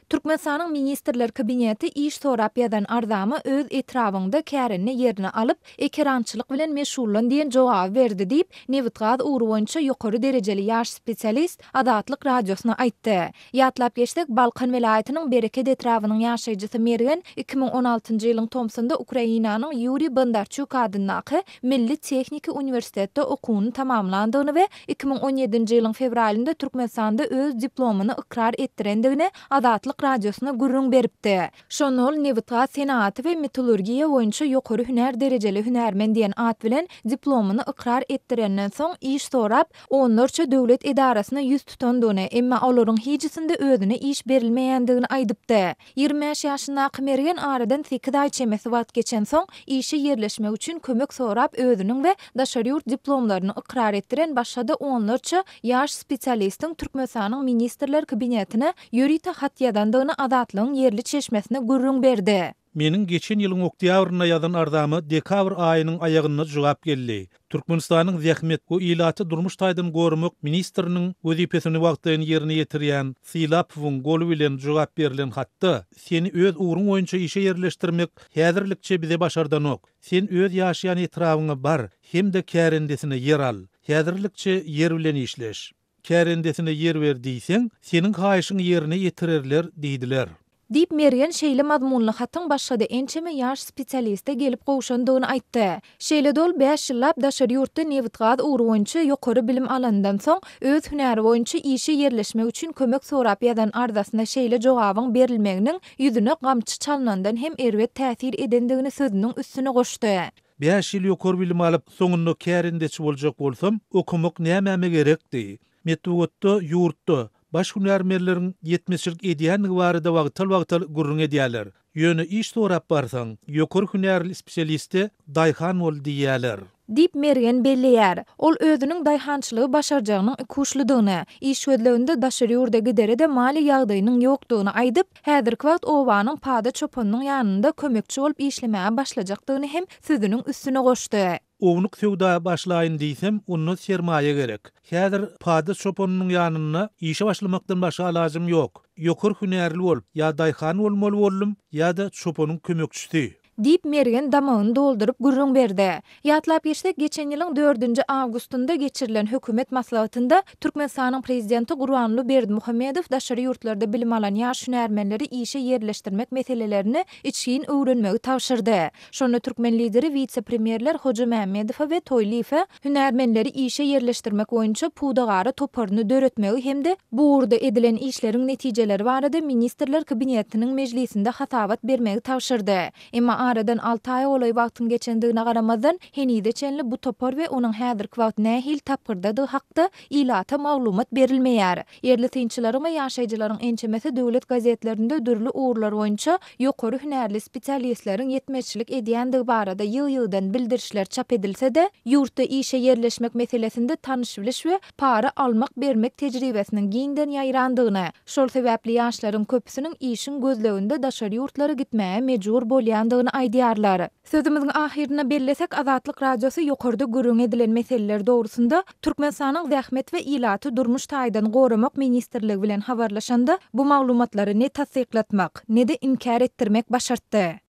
Türkmenistanyň Ministrler Kabineti iş sorap ýazan arzama öz etrabyňda kärende ýerini alyp, ekerançylyk bilen meşgullan diýen jogaby berdi diýip, nebitgaz ugry boýunça ýokary derejeli ýaş spesialist Azatlyk Radiosyna aýtdy. Ýatlap geçsek, Balkan welaýatynyň Bereket etrabynyň ýaşaýjysy Mergen 2016-njy ýylyň tomsunda Ukrainanyň Ýuriý Bondarçuk adyndaky Milli tehniki uniwersitetde okuwyny tamamlandygyny we 2017-nji ýylyň fewralynda Türkmenistanda öz diplomyny ykrar etdirendigini Azatlyk Radiosyna gürrüň beripdi. Şonda ol nebitgaz senagaty we metallurgiýa boýunça ýokary hünär derejeli hünärmen diýen at bilen diplomyny ykrar etdirenden soň iş sorap, onlarça döwlet edarasyna ýüz tutandygyny, emma olaryň hijisinde özüne iş berilmeýändigini aýdypdy. 25 ýaşyndaky Mergen aradan sekiz aý çemesi wagt geçensoň, işe ýerleşmek üçin kömek sorap özüniň we daşary ýurt diplomlaryny ykrar etdiren başga-da onlarça ýaş spesialistiň Türkmenistanyň Ministrler Kabinetine ýörite hat ýazandygyny Azatlygyň ýerli çeşmesine gürrüň berdi. Meniň geçen ýylyň oktýabrynda ýazan arzama dekabr aýynyň aýagynda jogap geldi. Türkmenistanyň Zähmet we ilaty durmuş taýdan goramak ministriniň wezipesini wagtlaýyn ýerine ýetirýän Sylapowyň goly bilen jogap berlen hatda, Seni öz ugruň boýunça işe ýerleşdirmek häzirlikçe bize başardanok. Sen öz ýaşaýan etrabyňa bar hem-de kärendesine ýer al. Häzirlikçe ýer bilen işleş. Kärendesine ýer ber diýseň, seniň haýyşyňy ýerine ýetirerler diýdiler. Diýip, Mergen şeýle mazmunly hatyň başga-da ençeme ýaş spesialiste gelip gowşandygyny aýtdy. Şeýle-de ol bäş ýyllap daşary ýurtda nebit-gaz ugry boýunça ýokary bilim alanyndan soň, öz hünäri boýunça işe ýerleşmek üçin kömek sorap ýazan arzasyna şeýle jogabyň berilmeginiň ýüzüne gamçy çalnandan hem erbet täsir edendigini sözüniň üstüne goşdy. Bäş ýyl ýokary bilim alyp, soňunda kärendeçi boljak bolsam, okamak nämäme gerekdi? Metbugatda ýurtda baş hünärmenleriň ýetmezçilik edýändigi barada wagtal-wagtal gürrüň edýärler. Ýöne iş sorap barsaň, ýokary hünärli spesialiste daýhan bol diýýärler. Diýip, Mergen belleýär. Ol özüniň daýhançylygy başarjagynyň ikuçludygyny, iş gözleginde daşary ýurda gidere-de maliýe ýagdaýynyň ýokdugyny aýdyp, Häzirki wagt obanyň pada çopanynyň ýanynda kömekçi bolup işlemäge başlajakdygyny hem sözüniň üstüne goşdy. Ownuk söwda başlaýyn diýsem, onda sermaýa gerek. Häzir pada çopanynyň ýanynda işe başlamakdan başga alajym ýok. Ýokary hünärli bolup, ýa daýhan bolmaly boldum, ýa-da çopanyň kömekçisi. Diýip, Mergen damagyny dolduryp gürrüň berdi. Ýatlap geçsek, geçen ýylyň dördünji awgustynda geçirilen hökümet maslahatynda Türkmenistanyň Prezidenti Gurbanguly Berdimuhamedow daşary ýurtlarda bilim alan ýaş hünärmenleri işe ýerleşdirmek meselelerini içgin öwrenmegi tabşyrdy. Şonda türkmen Lideri wise-premýerler Hojamämmedowa we Toýlyýewe hünärmenleri işe ýerleşdirmek boýunça pudagara toparyny döretmegi hem-de bu ugurda edilen işleriň netijeleri barada Ministrler Kabinetiniň mejlisinde hasabat bermegi tabşyrdy. Emma aradan alty aýa golaý wagtyň geçendigine garamazdan, henize çenli bu topar we onuň häzirki wagt nähili tapgyrdadygy hakda ilata maglumat berilmeýär. Ýerli synçylaryň we ýaşaýjylaryň ençemesi döwlet gazetlerinde dürli ugurlar boýunça ýokary hünärli spesialistleriň ýetmezçilik edýändigi barada ýygy-ýygydan bildirişler çap edilse-de, ýurtda işe ýerleşmek meselesinde tanyş-biliş we para almak-bermek tejribesiniň giňden ýaýrandygyny, şol sebäpli ýaşlaryň köpüsiniň işiň gözleginde daşary ýurtlara gitmäge mejbur bolýandygyny aýdýarlar. Sözümiziň ahyrynda bellesek, Azatlyk Radiosy ýokarda gürrüň edilen meseleler dogrusynda Türkmenistanyň Zähmet we ilaty durmuş taýdan goramak ministrligi bilen habarlaşanda, bu maglumatlary ne tassyklatmak, ne-de inkär etdirmek başartdy.